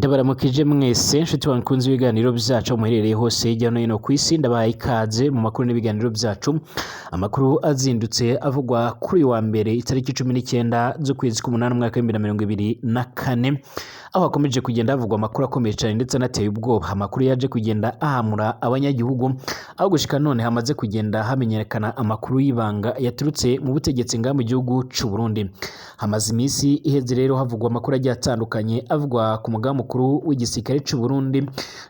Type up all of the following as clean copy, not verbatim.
Ndabaramukije mwese nshuti bakunze ibiganiro byacu muherereye hose hirya no hino ku isi. Ndabahaye ikaze mu makuru n'ibiganiro byacu. Amakuru azindutse avugwa kuri uyu wa mbere, itariki 19 z'ukwezi k'umunani, umwaka wa 2024, aho hakomeje kugenda havugwa amakuru akomeye cyane ndetse anateye ubwoba, amakuru yaje kugenda ahamura abanyagihugu, aho gushika none hamaze kugenda hamenyekana amakuru y'ibanga yaturutse mu butegetsi ngaha mu gihugu c'u Burundi. Hamaze iminsi iheze rero havugwa amakuru agiye atandukanye avugwa ku mugaba mukuru w'igisirikare c'u Burundi,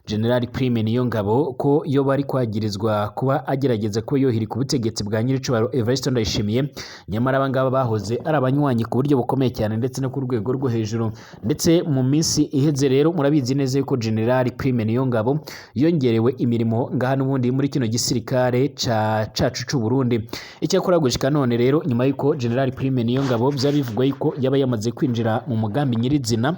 General Prime Niyongabo, ko yoba ari kwagirizwa kuba agerageza kuba yohirika ubutegetsi bwa nyiricubahiro Evariste Ndayishimiye. Nyamara aba ngaba bahoze ari abanywanyi ku buryo bukomeye cyane ndetse no ku rwego rwo hejuru. Ndetse mu minsi iheze rero murabizi neza yuko General Prime Niyongabo yongerewe imirimo ngaha n'ubundi muri kino gisirikare ca cacu c'u Burundi. Icyakora gushika none rero, nyuma yuko General Prime Niyongabo byaba bivugwa yuko yaba yamaze kwinjira mu mugambi nyirizina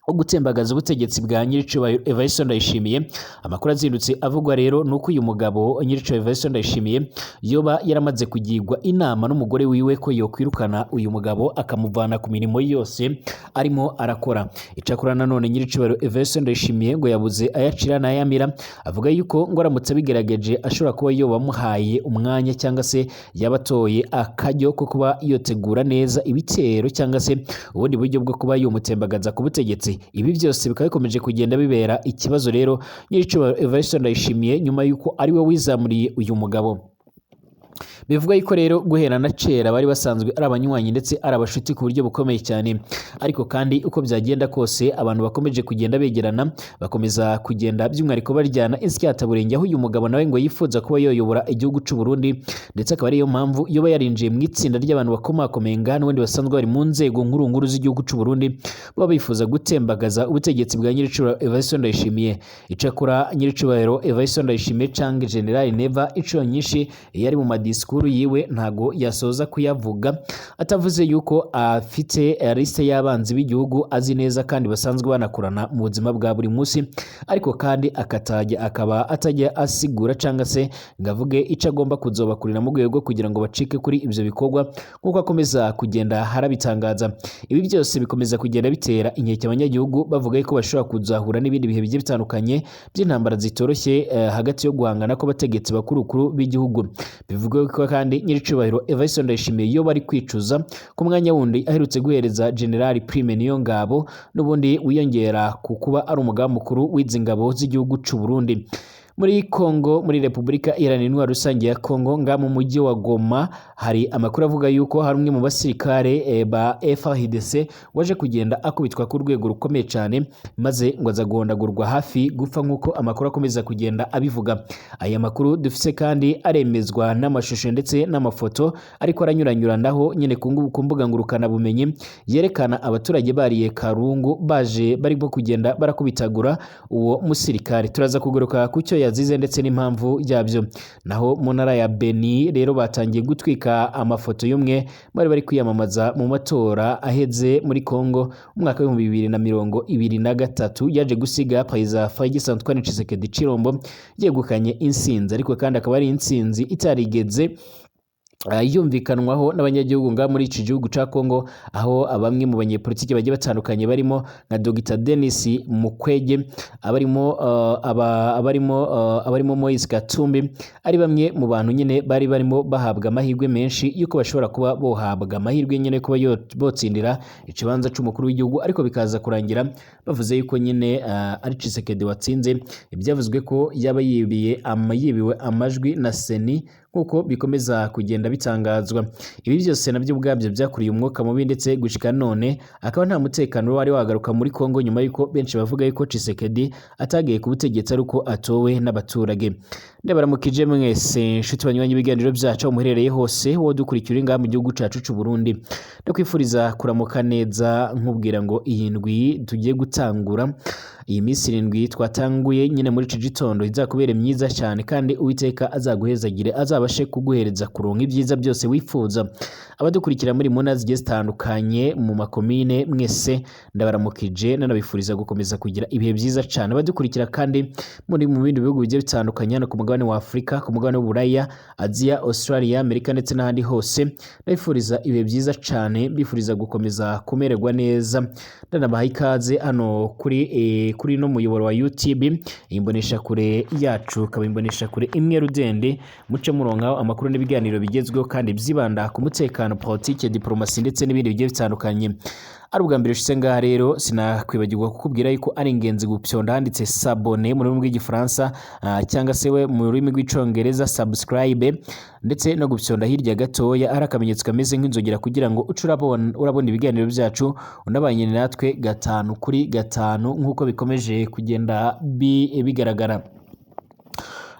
wo gutembagaza ubutegetsi bwa nyiricubahiro Evariste Ndayishimiye, amakuru azindutse avugwa rero nuko uyu mugabo nyiricubahiro Evariste Ndayishimiye yoba yaramaze kugirwa inama n'umugore wiwe ko yokwirukana uyu mugabo, akamuvana ku mirimo yose arimo arakora. Icakora nanone nyiricubahiro Evariste Ndayishimiye ngo yabuze ayacira n'ayamira, avuga yuko ngo aramutse abigerageje ashobora kuba yoba amuhaye umwanya cyangwa se yabatoye akaryo ko kuba yotegura neza ibitero cyangwa se ubundi buryo bwo kuba yomutembagaza ku butegetsi. Ibi byose bikaba bikomeje kugenda bibera ikibazo rero nyiricubahiro Evariste Ndayishimiye, nyuma yuko ari we wizamuriye uyu mugabo. Bivugwa yuko rero guhera na kera bari basanzwe ari abanywanyi ndetse ari abashuti ku buryo bukomeye cyane. Ariko kandi uko byagenda kose, abantu bakomeje kugenda begerana, bakomeza kugenda by'umwihariko baryana insyataburenge, aho uyu mugabo nawe ngo yifuza kuba yoyobora igihugu c'u Burundi, ndetse akaba ariyo mpamvu yoba yarinjiye mu itsinda ry'abantu bakomakomeye ngaha n'ubundi basanzwe bari mu nzego nkuru nkuru z'igihugu c'u Burundi, baba bifuza gutembagaza ubutegetsi bwa nyiricubahiro Evariste Ndayishimiye. Icakora nyiricubahiro Evariste Ndayishimiye canke General Neva, inshuro nyinshi iyo ari mu madisikuru yiwe ntago yasoza kuyavuga atavuze yuko afite liste y'abanzi b'igihugu azi neza kandi basanzwe banakorana mu buzima bwa buri munsi, ariko kandi akatajya akaba atajya asigura cyangwa se ngo avuge icyo agomba kuzobakurira mu rwego rwo kugira ngo bacike kuri ibyo bikorwa, nk'uko akomeza kugenda harabitangaza. Ibi byose bikomeza kugenda bitera inkeke abanyagihugu, bavuga yuko bashobora kuzahura n'ibindi bihe bigiye bitandukanye by'intambara zitoroshye hagati yo guhangana kw'abategetsi bakuru kuru b'igihugu. Bivugwa ko kandi nyiricubahiro Evariste Ndayishimiye yo bari kwicuza ku mwanya wundi aherutse guhereza General Prime Niyongabo, n'ubundi wiyongera ku kuba ari umugaba mukuru w'izi ngabo z'igihugu c'u Burundi. Muri Congo, muri Repubulika Iharanira Intwaro Rusange ya Congo, nga mu mujyi wa Goma, hari amakuru avuga yuko hari umwe mu basirikare ba FARDC waje kugenda akubitwa ku rwego rukomeye cyane, maze ngo aza guhondagurwa hafi gupfa, nk'uko amakuru akomeza kugenda abivuga. Aya makuru dufise kandi aremezwa n'amashusho ndetse n'amafoto ariko aranyuranyuranaho nyine ku mbuga ngurukanabumenyi, yerekana abaturage bariye karungu baje barimo kugenda barakubitagura uwo musirikare. Turaza kugaruka ku cyo yazize ndetse n'impamvu yabyo. Naho mu ntara ya Beni rero batangiye gutwika amafoto y'umwe bari kwiyamamaza mu matora aheze muri Congo umwaka wa 2023, yaje gusiga Perezida Felix Antoine Tshisekedi Tshilombo yegukanye intsinzi, ariko kandi akaba ari intsinzi itarigeze yumvikanwaho n'abanyagihugu ngaha muri iki gihugu ca Congo, aho bamwe mu banyepolitiki bagiye batandukanye barimo nka Dr Denis Mukwege, abarimo abarimo Moise Katumbi, ari bamwe mu bantu nyine bari barimo bahabwa amahirwe menshi yuko bashobora kuba bohabwa amahirwe nyine kuba botsindira ikibanza c'umukuru w'igihugu, ariko bikaza kurangira bavuze yuko nyine ari Tshisekedi watsinze. Ibyavuzwe ko yaba yibiwe amajwi na CENI, nk'uko bikomeza kugenda bitangazwa. Ibi byose nabyo ubwabyo byakuriye umwuka mubi, ndetse gushika none akaba nta mutekano wari wagaruka muri Congo, nyuma y'uko benshi bavuga yuko Tshisekedi atagiye ku butegetsi ari uko atowe n'abaturage. Ndabaramukije mwese nshuti banywanyi ibiganiro byacu aho muherereye hose, wowe dukurikira uri ngaha mu gihugu cacu c'u Burundi, ndakwifuriza kuramuka neza, nkubwira ngo iyi ndwi tugiye gutangura, iyi minsi 7 twatanguye nyine muri iki gitondo, izakubere myiza cyane kandi Uwiteka azaguhezagire, azaguhe azabashe kuguhereza kuronka ibyiza byose wifuza. Abadukurikira muri mu ntara zigiye zitandukanye mu makomine mwese ndabaramukije, nanabifuriza gukomeza kugira ibihe byiza cyane. Abadukurikira kandi muri mu bindi bihugu bigiye bitandukanye hano ku mugabane wa Afurika, ku mugabane w'Uburaya, Aziya, Australia, Amerika ndetse n'ahandi hose, ndabifuriza ibihe byiza cyane, mbifuriza gukomeza kumererwa neza. Ndanabaha ikaze hano kuri no muyoboro wa YouTube, imboneshakure yacu ikaba imboneshakure imwe rudende, muce muronkaho amakuru n'ibiganiro bigezweho kandi byibanda ku mutekano, politike, diplomasi ndetse n'ibindi bigiye bitandukanye. Ari ubwa mbere ushitse ngaha rero, sinakwibagirwa kukubwira yuko ari ingenzi gupyonda handitse s'abonner mu rurimi rw'Igifaransa, cyangwa se we mu rurimi rw'Icongereza subscribe, ndetse no gupyonda hirya gatoya ari akamenyetso kameze nk'inzogera kugira ngo uce urabona ibiganiro byacu, unabanye natwe gatanu kuri gatanu nk'uko bikomeje kugenda bigaragara.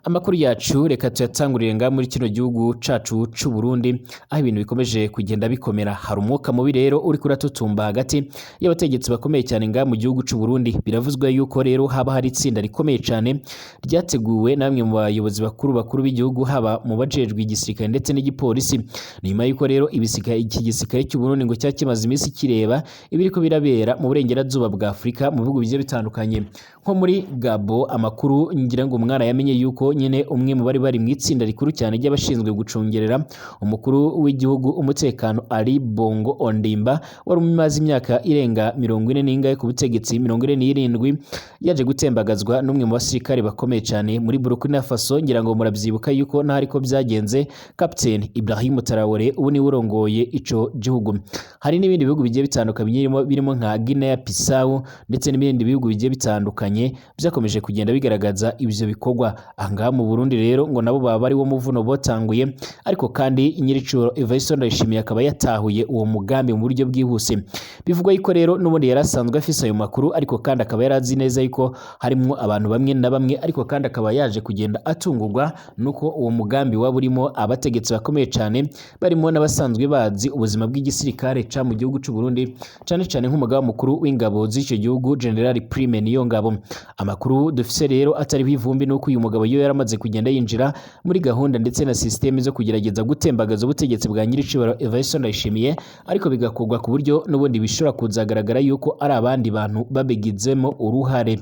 Amakuru yacu reka tuyatangurire ngaha muri kino gihugu cacu c'u Burundi, aho ibintu bikomeje kugenda bikomera. Hari umwuka mubi rero uriko uratutumba hagati y'abategetsi bakomeye cyane ngaha mu gihugu c'u Burundi. Biravuzwa yuko rero haba hari itsinda rikomeye cyane ryateguwe na bamwe mu bayobozi bakuru b'igihugu, haba mu bajejwe igisirikare ndetse n'igipolisi. Nyuma yuko rero iki gisirikare cy'u Burundi ngo cyari kimaze iminsi kireba ibiriko birabera mu burengerazuba bwa Afurika mu bihugu bigiye bitandukanye nko muri Gabo. Amakuru ngira ngo umwana yamenye yuko nyine umwe mu bari mu itsinda rikuru cyane ry'abashinzwe gucungerera umukuru w'igihugu umutekano, Ali Bongo Ondimba, wari umaze imyaka irenga 40 n'ingahe ku butegetsi, 47, yaje gutembagazwa n'umwe mu basirikare bakomeye cyane muri Burkina Faso. Ngira ngo murabyibuka yuko n'aho ariko byagenze, Captain Ibrahim Traoré ubu niwe urongoye ico gihugu. Hari n'ibindi bihugu bigiye bitandukanye birimo nka Guinea Bissau ndetse n'ibindi bihugu bigiye bitandukanye byakomeje kugenda bigaragaza ivyo bikorwa. Ahangaha mu Burundi rero ngo nabo baba ari wo muvuno botanguye, ariko kandi nyiricuro Evariste Ndayishimiye akaba yatahuye uwo mugambi mu buryo bwihuse. Bivugwa yuko rero n'ubundi yari asanzwe afise ayo makuru, ariko kandi akaba yarazi neza yuko harimwo abantu bamwe na bamwe, ariko kandi akaba yaje kugenda atungurwa nuko uwo mugambi waba urimo abategetsi bakomeye cyane, barimo n'abasanzwe bazi ubuzima bw'igisirikare ca mu gihugu c'u Burundi, cane cane nk'umugaba mukuru w'ingabo z'ico gihugu, General Prime Niyongabo. Amakuru dufise rero atariho ivumbi nuko uyu mugabo yo yaramaze kugenda yinjira muri gahunda ndetse na systeme zo kugerageza gutembagaza ubutegetsi bwa nyiricibaro Evariste Ndayishimiye, ariko bigakorwa ku buryo n'ubundi bishobora kuzagaragara yuko ari abandi bantu babigizemo uruhare.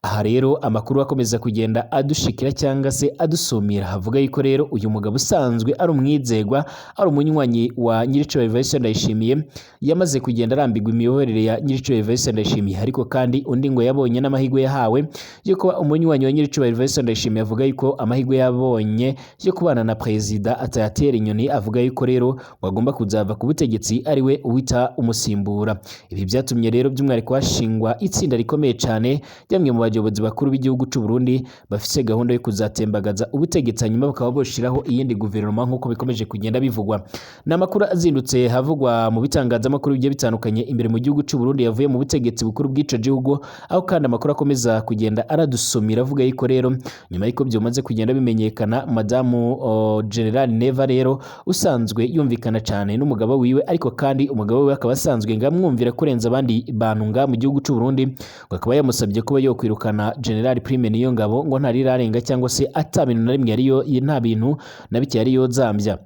Aha rero amakuru akomeza kugenda adushikira cyangwa se adusumira havuga yuko rero uyu mugabo usanzwe ari umwizegwa, ari umunywanyi wa nyiricibaro Evariste Ndayishimiye, yamaze kugenda arambirwa imiyoborere ya nyiricibaro Evariste Ndayishimiye. Ariko kandi undi ngo yabonye n'amahirwe yahawe yo kuba umunywanyi wa nyiricibaro Evariste Ndayishimiye, avuga yuko amahirwe yabonye yo kubana na perezida atayatera inyoni, avuga yuko rero ngo agomba kuzava ku butegetsi ari we uwita umusimbura. Ibi byatumye rero by'umwihariko hashingwa itsinda rikomeye cyane ryamwe mu bayobozi bakuru b'igihugu c'u Burundi bafise gahunda yo kuzatembagaza ubutegetsi, hanyuma bakaba boshiraho iyindi guverinoma nk'uko bikomeje kugenda bivugwa. Ni amakuru azindutse havugwa mu bitangazamakuru bigiye bitandukanye imbere mu gihugu c'u Burundi, yavuye mu butegetsi bukuru bw'ico gihugu, aho kandi amakuru akomeza kugenda aradusumira avuga yuko rero nyuma y'uko byamaze kugenda bimenyekana, madamu General Neva rero usanzwe yumvikana cyane n'umugabo wiwe, ariko kandi umugabo wiwe akaba asanzwe ngamwumvira kurenza abandi bantu nga mu gihugu c'u Burundi, ngo akaba yamusabye kuba yokwirukana General Prime Niyongabo ngo ntarirarenga cyangwa se ata bintu na rimwe yariyo, nta bintu na bike yari yozambya.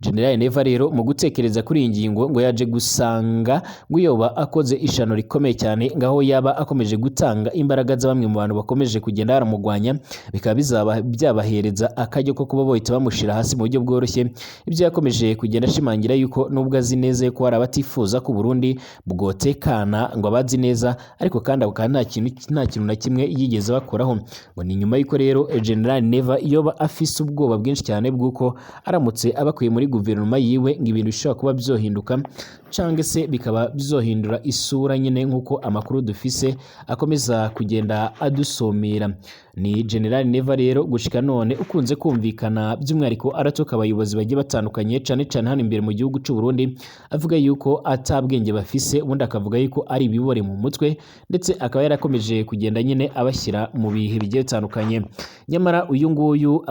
General Neva rero mu gutekereza kuri iyi ngingo ngo yaje gusanga ngo yoba akoze ishano rikomeye cyane, ngaho yaba akomeje gutanga imbaraga za bamwe mu bantu bakomeje kugenda baramugwanya, bikaba bizaba byabahereza akaryo ko kuba bohita bamushira hasi mu buryo bworoshye. Ibyo yakomeje kugenda ashimangira yuko nubwo azi neza yuko hari abatifuza ko Burundi bwotekana, ngo abazi neza, ariko kandi ako nta kintu na kimwe yigeze bakoraho. Ngo ni nyuma yuko rero General Neva yoba afise ubwoba bwinshi cyane bw'uko aramutse abakuye muri guverinoma yiwe ngo ibintu bishobora kuba byohinduka cyangwa se bikaba byohindura isura nyine, nk'uko amakuru dufise akomeza kugenda adusomera. Ni General Neva rero gushika none ukunze kumvikana by'umwihariko aratuka abayobozi bagiye batandukanye, cane cane hano imbere mu gihugu c'u Burundi, avuga yuko atabwenge bafise, ubundi akavuga yuko ari ibibore mu mutwe, ndetse akaba yarakomeje kugenda nyine abashyira mu bihe bigiye bitandukanye. Nyamara uyu nguyu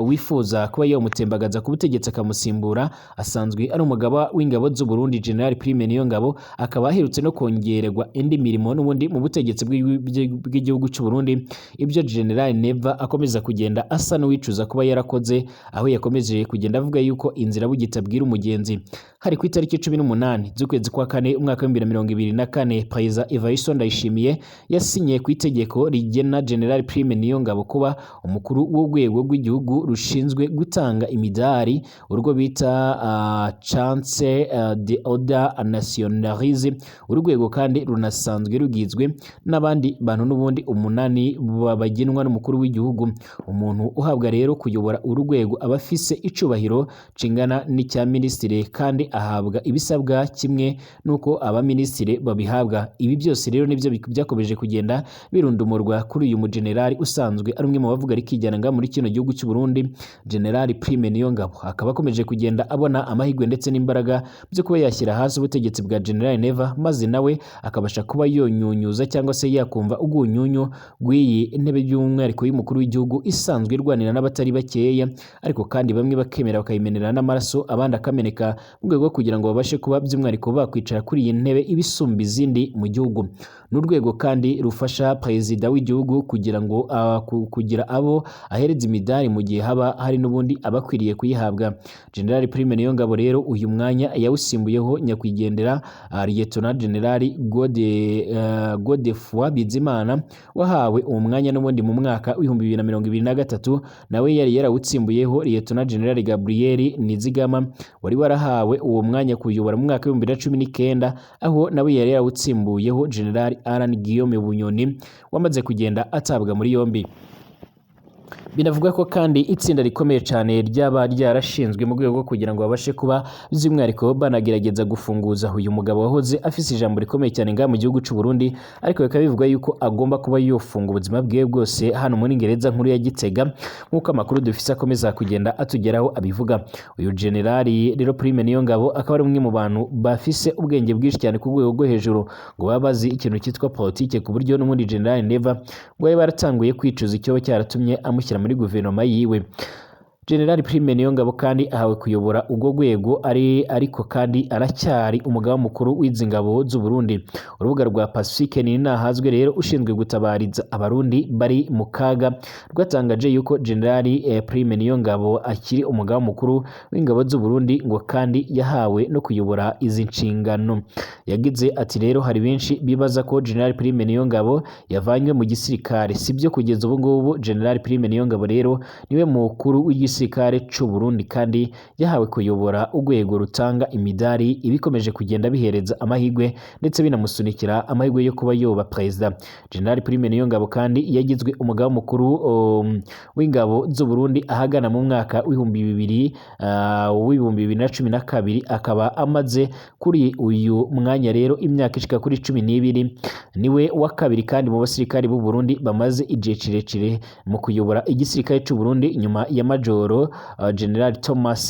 wifuza kuba yomutembagaza ku butegetsi akamusimbura kumusimbura asanzwe ari umugaba w'ingabo z'u Burundi General Prime Niyongabo, akaba aherutse no kongererwa indi mirimo n'ubundi mu butegetsi bw'igihugu cy'u Burundi. Ibyo General Neva akomeza kugenda asa n'uwicuza kuba yarakoze, aho yakomeje kugenda avuga yuko inzira bugitabwira umugenzi. Hari ku itariki 18 z'ukwezi kwa kane umwaka wa 2024, Perezida Evariste Ndayishimiye yasinye ku itegeko rigena General Prime Niyongabo kuba umukuru w'urwego rw'igihugu rushinzwe gutanga imidari, urwo bita Chance de Ordre Nationalise. Urwego kandi runasanzwe rugizwe n'abandi bantu n'ubundi 8 bagenwa n'umukuru w'igihugu. Umuntu uhabwa rero kuyobora urwego aba afise icubahiro cingana n'icya minisitiri, kandi ahabwa ibisabwa kimwe n'uko abaminisitiri babihabwa. Ibi byose rero nibyo byakomeje kugenda birundumurwa kuri uyu mugenerali usanzwe ari umwe mu bavuga rikijyana nga muri kino gihugu cy'u Burundi, General Prime Niyongabo, akaba akomeje kugenda abona amahirwe ndetse n'imbaraga byo kuba yashyira hasi ubutegetsi bwa General Neva, maze nawe akabasha kuba yonyunyuza cyangwa se yakumva ugunyunyu rw'iyi ntebe by'umwihariko y'umukuru w'igihugu isanzwe irwanira n'abatari bakeya, ariko kandi bamwe bakemera bakayimenera n'amaraso, abandi akameneka mu rwego rwo kugira ngo babashe kuba by'umwihariko bakwicara kuri iyi ntebe ibisumba izindi mu gihugu. N'urwego kandi rufasha perezida w'igihugu kugira ngo kugira abo ahereza imidari mu gihe haba hari n'ubundi abakwiriye kuyihabwa. General Prime Niyongabo rero uyu mwanya yawusimbuyeho nyakwigendera Lieutenant General Godefroid Bizimana wahawe uwo mwanya n'ubundi mu mwaka w'ibihumbi bibiri na mirongo ibiri na gatatu, nawe yari yarawutsimbuyeho Lieutenant General Gabriel Nizigama wari warahawe uwo mwanya kuyobora mu mwaka w'ibihumbi bibiri na cumi n'icyenda, aho nawe yari yarawutsimbuyeho General Alain Guillaume Bunyoni wamaze kugenda atabwa muri yombi. Binavuga ko kandi itsinda rikomeye cyane ryaba ryarashinzwe mu rwego rwo kugira ngo babashe kuba by'umwihariko banagerageza gufunguza uyu mugabo wahoze afise ijambo rikomeye cyane ngaha mu gihugu cy'u Burundi, ariko bikaba bivugwa yuko agomba kuba yofunga ubuzima bwiwe bwose hano muri Ngereza nkuru ya Gitega, nk'uko amakuru dufise akomeza kugenda atugeraho abivuga. Uyu generali rero Prime Niyongabo akaba ari umwe mu bantu bafise ubwenge bwinshi cyane ku rwego rwo hejuru, ngo baba bazi ikintu cyitwa politike, ku buryo n'ubundi General Neva ngo yari baratanguye kwicuza icyobo cyaratumye amushyira muri guverinoma yiwe. General Prime Niyongabo kandi ahawe kuyobora urwo rwego ari, ariko kandi aracyari umugaba mukuru w'izi ngabo z'u Burundi. Urubuga rwa Pacifique Nininahazwe rero ushinzwe gutabariza abarundi bari mu kaga rwatangaje yuko General Prime Niyongabo akiri umugaba mukuru w'ingabo z'u Burundi, ngo kandi yahawe no kuyobora izi nshingano. Yagize ati rero hari benshi bibaza ko General Prime Niyongabo yavanywe mu gisirikare, sibyo kugeza ubu ngubu. General Prime Niyongabo rero niwe mukuru w'igisirikare cy'u Burundi kandi yahawe kuyobora urwego rutanga imidari, ibikomeje kugenda bihereza amahirwe ndetse binamusunikira amahirwe yo kuba yoba perezida. General Prime Niyongabo kandi yagizwe umugaba mukuru w'ingabo z'u Burundi ahagana mu mwaka w'ibihumbi bibiri w'ibihumbi bibiri na cumi na kabiri, akaba amaze kuri uyu mwanya rero imyaka ishika kuri 12. Niwe wa kabiri kandi mu basirikari b'u Burundi bamaze igihe kirekire mu kuyobora igisirikare cy'u Burundi nyuma ya Majoro General Thomas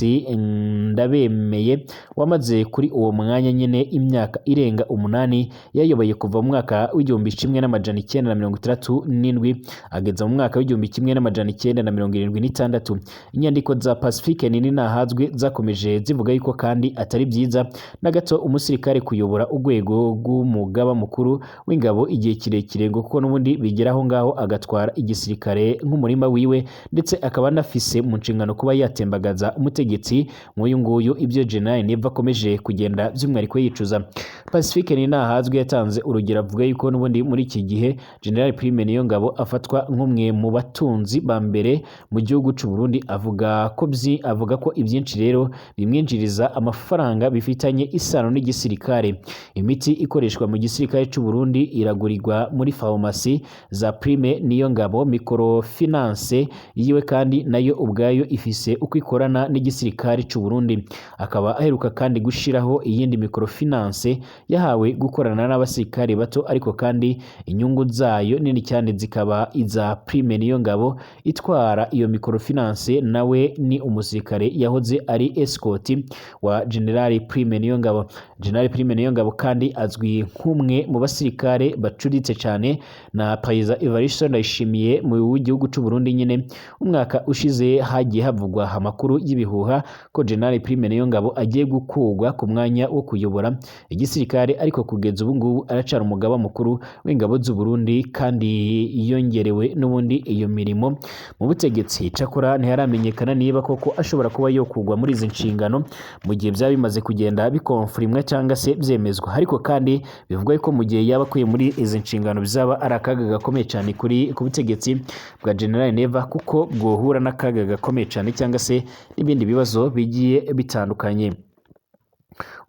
Ndabemeye wamaze kuri uwo mwanya nyine imyaka irenga 8, yayoboye kuva mu mwaka w'igihumbi kimwe n'amajana icyenda na mirongo itandatu n'indwi ageza mu mwaka w'igihumbi kimwe n'amajana icyenda na mirongo irindwi n'itandatu. Inyandiko za Pacifique Nininahazwe zakomeje zivuga yuko kandi atari byiza na gato umusirikare kuyobora urwego rw'umugaba mukuru w'ingabo igihe kirekire, ngo kuko n'ubundi bigera aho ngaho agatwara igisirikare nk'umurima wiwe, ndetse akaba anafise mu nshingano kuba yatembagaza umutegetsi nk'uyu nguyu, ibyo General Neva akomeje kugenda by'umwihariko yicuza. Pacifique Nininahazwe yatanze urugero avuga yuko n'ubundi muri iki gihe General Prime Niyongabo afatwa nk'umwe mu batunzi ba mbere mu gihugu cy'u Burundi, avuga ko ibyinshi rero bimwinjiriza amafaranga bifitanye isano n'igisirikare. Imiti ikoreshwa mu gisirikare cy'u Burundi iragurirwa muri farumasi za Prime Niyongabo. Microfinance yiwe kandi nayo ubwayo ifise uko ikorana n'igisirikare cy'u Burundi. Akaba aheruka kandi gushiraho iyindi microfinance yahawe gukorana n'abasirikare bato, ariko kandi inyungu zayo nini cyane zikaba iza Prime Niyongabo. Itwara iyo microfinance nawe ni umusirikare yahoze ari escort wa General Prime Niyongabo. General Prime Niyongabo kandi azwi nk'umwe mu basirikare bacuritse cyane na Perezida Evariste Ndayishimiye mu gihugu cy'u Burundi nyine. Umwaka ushize hari Hagiye havugwa amakuru y'ibihuha ko General Prime Niyongabo agiye gukurwa ku mwanya wo kuyobora igisirikare, ariko kugeza ubu ngubu aracara umugaba mukuru w'ingabo z'u Burundi kandi yongerewe n'ubundi iyo mirimo mu butegetsi. Cakora ntiharamenyekana niba koko ashobora kuba yokugwa muri izi nshingano mu gihe byaba bimaze kugenda bikonfirmwa cyangwa se byemezwa. Ariko kandi bivugwa ko mu gihe yaba akuye muri izi nshingano bizaba ari akaga gakomeye cyane kuri ku butegetsi bwa General Neva, kuko bwohura n'akaga gakomeye cyane cyangwa se n'ibindi bibazo bigiye bitandukanye.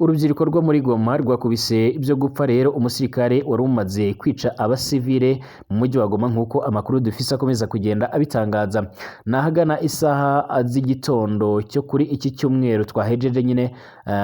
Urubyiruko rwo muri Goma rwakubise ibyo gupfa rero umusirikare wari umaze kwica abasivile mu mujyi wa Goma, nk'uko amakuru dufise akomeza kugenda abitangaza. Ni ahagana isaha z'igitondo cyo kuri iki cyumweru twahejeje nyine,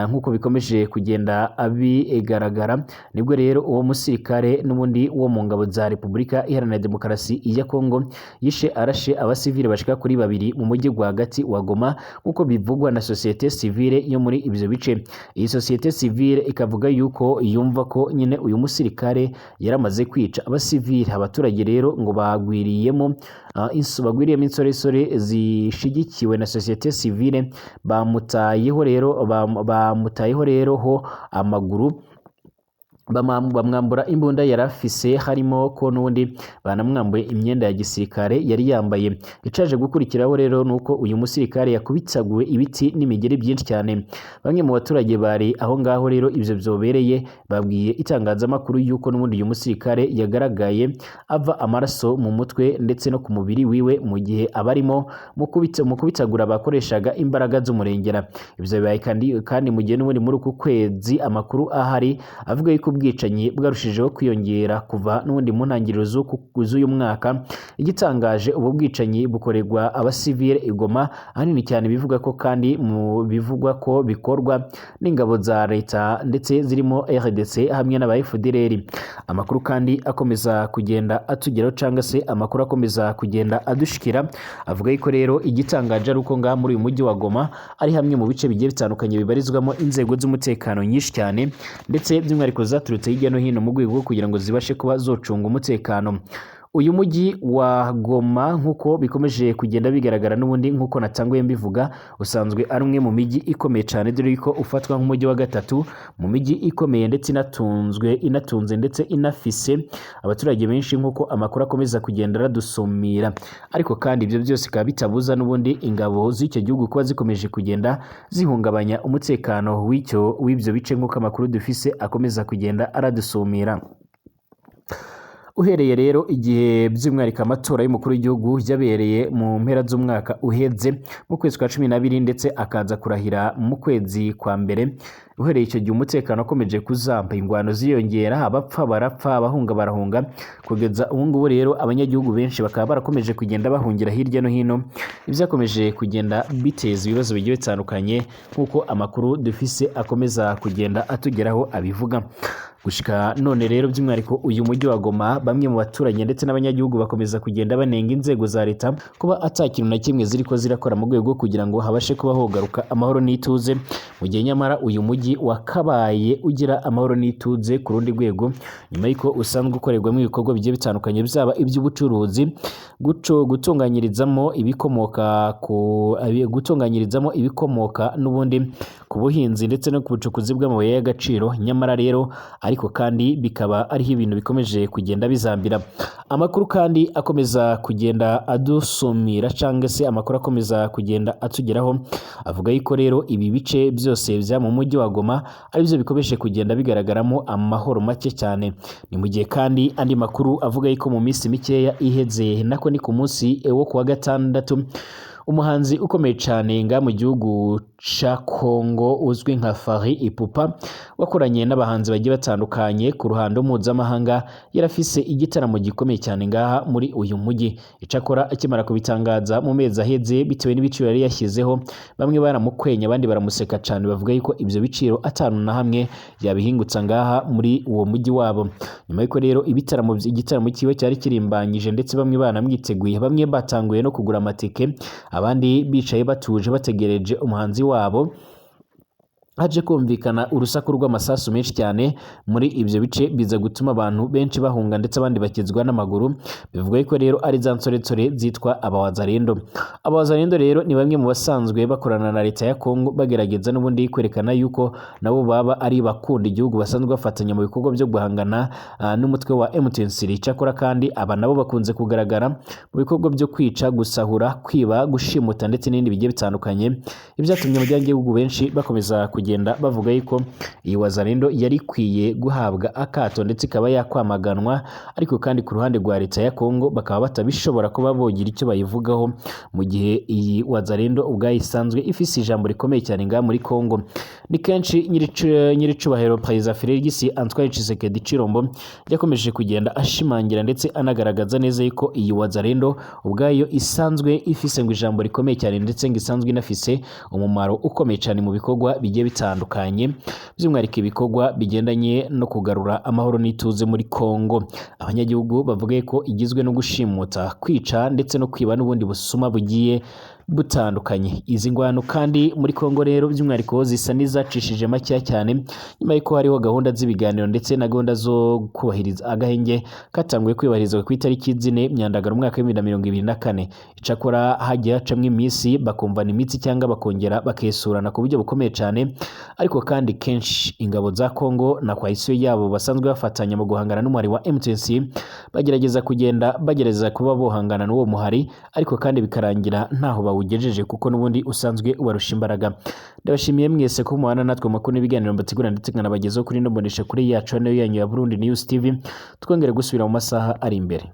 nk'uko bikomeje kugenda bigaragara, nibwo rero uwo musirikare n'ubundi wo mu ngabo za Repubulika Iharanira Demokarasi ya Kongo yishe arashe abasivile bashika kuri babiri mu mujyi rwagati wa Goma, nk'uko bivugwa na sosiyete sivile yo muri ibyo bice. Iyi sosiyete sivile ikavuga yuko yumva ko nyine uyu musirikare yaramaze kwica abasivile. Abaturage rero ngo bagwiriyemo bagwiriyemo insoresore zishigikiwe na sosiyete sivile, bamutayeho rero bamutayeho rero ho amaguru, bamwambura imbunda yari afise, harimo ko n'ubundi banamwambuye imyenda ya gisirikare yari yambaye. Icaje gukurikiraho rero nuko uyu musirikare yakubitaguwe ibiti n'imigeri byinshi cyane. Bamwe mu baturage bari aho ngaho rero ivyo vyobereye babwiye itangazamakuru yuko n'ubundi uyu musirikare yagaragaye ava amaraso mu mutwe ndetse no ku mubiri wiwe, mu gihe abarimo mu kubitagura bakoreshaga imbaraga z'umurengera. Ivyo bibaye kandi mu gihe n'ubundi muri uku kwezi amakuru ahari avuga yuko ubwicanyi bwarushijeho kwiyongera kuva n'ubundi mu ntangiriro z'uyu mwaka. Igitangaje, ubu bwicanyi bukorerwa abasivile i Goma ahanini cyane bivuga ko kandi mu bivugwa ko bikorwa n'ingabo za leta ndetse zirimo RDC hamwe n'aba FDLR. Amakuru kandi akomeza kugenda atugeraho cyangwa se amakuru akomeza kugenda adushikira avuga yuko rero igitangaje ari uko ngaha muri uyu mujyi wa Goma ari hamwe mu bice bigiye bitandukanye bibarizwamo inzego z'umutekano nyinshi cyane, ndetse by'umwihariko zaturutse hirya no hino mu rwego rwo kugira ngo zibashe kuba zocunga umutekano. Uyu mujyi wa Goma, nk'uko bikomeje kugenda bigaragara n'ubundi nk'uko natanguye mbivuga, usanzwe ari umwe mu mijyi ikomeye cyane, dore ko ufatwa nk'umujyi wa gatatu mu mijyi ikomeye ndetse inatunze ndetse inafise abaturage benshi, nk'uko amakuru akomeza kugenda aradusumira. Ariko kandi ibyo byose bikaba bitabuza n'ubundi ingabo z'icyo gihugu kuba zikomeje kugenda zihungabanya umutekano w'ibyo bice, nk'uko amakuru dufise akomeza kugenda aradusumira. Uhereye rero igihe by'umwihariko amatora y'umukuru w'igihugu yabereye mu mpera z'umwaka uheze mu kwezi kwa 12 ndetse akaza kurahira mu kwezi kwa mbere, uhereye icyo gihe umutekano wakomeje kuzamba, ingwano ziyongera, abapfa barapfa, abahunga barahunga, kugeza ubu ngubu rero abanyagihugu benshi bakaba barakomeje kugenda bahungira hirya no hino, ibyakomeje kugenda biteza ibibazo bigiye bitandukanye nk'uko amakuru dufise akomeza kugenda atugeraho abivuga. Gushika none rero by'umwihariko uyu mujyi wa Goma, bamwe mu baturage ndetse n'abanyagihugu bakomeza kugenda banenga inzego za leta kuba ata kintu na kimwe ziriko zirakora mu rwego kugira ngo habashe kuba hogaruka amahoro n'ituze, mu gihe nyamara uyu mujyi wakabaye ugira amahoro n'ituze ku rundi rwego, nyuma y'uko usanzwe ukorerwamo ibikorwa bigiye bitandukanye, byaba iby'ubucuruzi, gutunganyirizamo ibikomoka ku gutunganyirizamo ibikomoka n'ubundi ku buhinzi ndetse no ku bucukuzi bw'amabuye y'agaciro. Nyamara rero ariko kandi bikaba ariho ibintu bikomeje kugenda bizambira. Amakuru kandi akomeza kugenda adusumira cyangwa se amakuru akomeza kugenda atugeraho avuga yuko rero ibi bice byose bya mu mujyi wa Goma aribyo bikomeje kugenda bigaragaramo amahoro make cyane. Ni mu gihe kandi andi makuru avuga yuko mu minsi mikeya iheze, nako ni ku munsi wo kuwa gatandatu, umuhanzi ukomeye cyane nga mu gihugu ca Kongo uzwi nka Fally Ipupa wakoranye n'abahanzi bagiye batandukanye ku ruhando mpuzamahanga, yarafise igitaramo gikomeye cyane ngaha muri uyu mujyi. Icakora akimara kubitangaza mu mezi aheze, bitewe n'ibiciro yari yashyizeho, bamwe baramukwenya abandi baramuseka cyane, bavuga yuko ibyo biciro atanu na hamwe yabihingutsa ngaha muri uwo mujyi wabo. Nyuma y'uko rero igitaramo cyiwe cyari kirimbanyije ndetse bamwe banamwiteguye, bamwe batanguye no kugura amatike, abandi bicaye batuje bategereje umuhanzi wabo. Haje kumvikana urusaku rw'amasasu menshi cyane muri ibyo bice, biza gutuma abantu benshi bahunga ndetse abandi bakizwa n'amaguru. Bivugwa ko rero ari za nsoretsore zitwa abawazarendo. Abawazarendo rero ni bamwe mu basanzwe bakorana na leta ya Kongo, bagerageza n'ubundi kwerekana yuko nabo baba ari bakunda igihugu, basanzwe bafatanya mu bikorwa byo guhangana n'umutwe wa M23. Cyakora kandi aba nabo bakunze kugaragara mu bikorwa byo kwica, gusahura, kwiba, gushimuta ndetse n'ibindi bigiye bitandukanye, ibyatumye abanyagihugu benshi bakomeza kugenda bavuga yuko iyi Wazalendo yari ikwiye guhabwa akato ndetse ikaba yakwamaganwa. Ariko kandi ku ruhande rwa leta ya Kongo bakaba batabishobora kuba bogira icyo bayivugaho, mu gihe iyi Wazalendo ubwayo isanzwe ifise ijambo rikomeye cyane ngaha muri Kongo. Ni kenshi nyiricubahiro Perezida Felix Antoine Tshisekedi Tshilombo yakomeje kugenda ashimangira ndetse anagaragaza neza yuko iyi Wazalendo ubwayo isanzwe ifise ngo ijambo rikomeye cyane, ndetse ngo isanzwe inafise umumaro ukomeye cyane mu bikorwa bigiye bitandukanye, by'umwihariko ibikorwa bigendanye no kugarura amahoro n'ituze muri Kongo. Abanyagihugu bavuga ko igizwe no gushimuta, kwica ndetse no kwiba n'ubundi busuma bugiye butandukanye. Izi ngwano kandi muri Kongo rero by'umwihariko zisa n'izacishije makeya cyane, nyuma y'uko hariho gahunda z'ibiganiro ndetse na gahunda zo kubahiriza agahenge katanguye kubahirizwa ku itariki 4 Myandagaro umwaka wa 2024. Icakora hagiye hacamwo iminsi bakumvana imitsi cyangwa bakongera bakesurana ku buryo bukomeye cyane. Ariko kandi kenshi ingabo za Kongo na coalition yabo basanzwe bafatanya mu guhangana n'umuhari wa M23 bagerageza kugenda bagerageza kuba bohangana n'uwo muhari, ariko kandi bikarangira ntaho bawugejeje kuko n'ubundi usanzwe ubarusha imbaraga. Ndabashimiye mwese ko muhana natwe makuru n'ibiganiro mbategura ndetse nkanabagezaho kuri ino mbonesha kuri yacu nayo yanyu ya Burundi News TV. Twongere gusubira mu masaha ari imbere.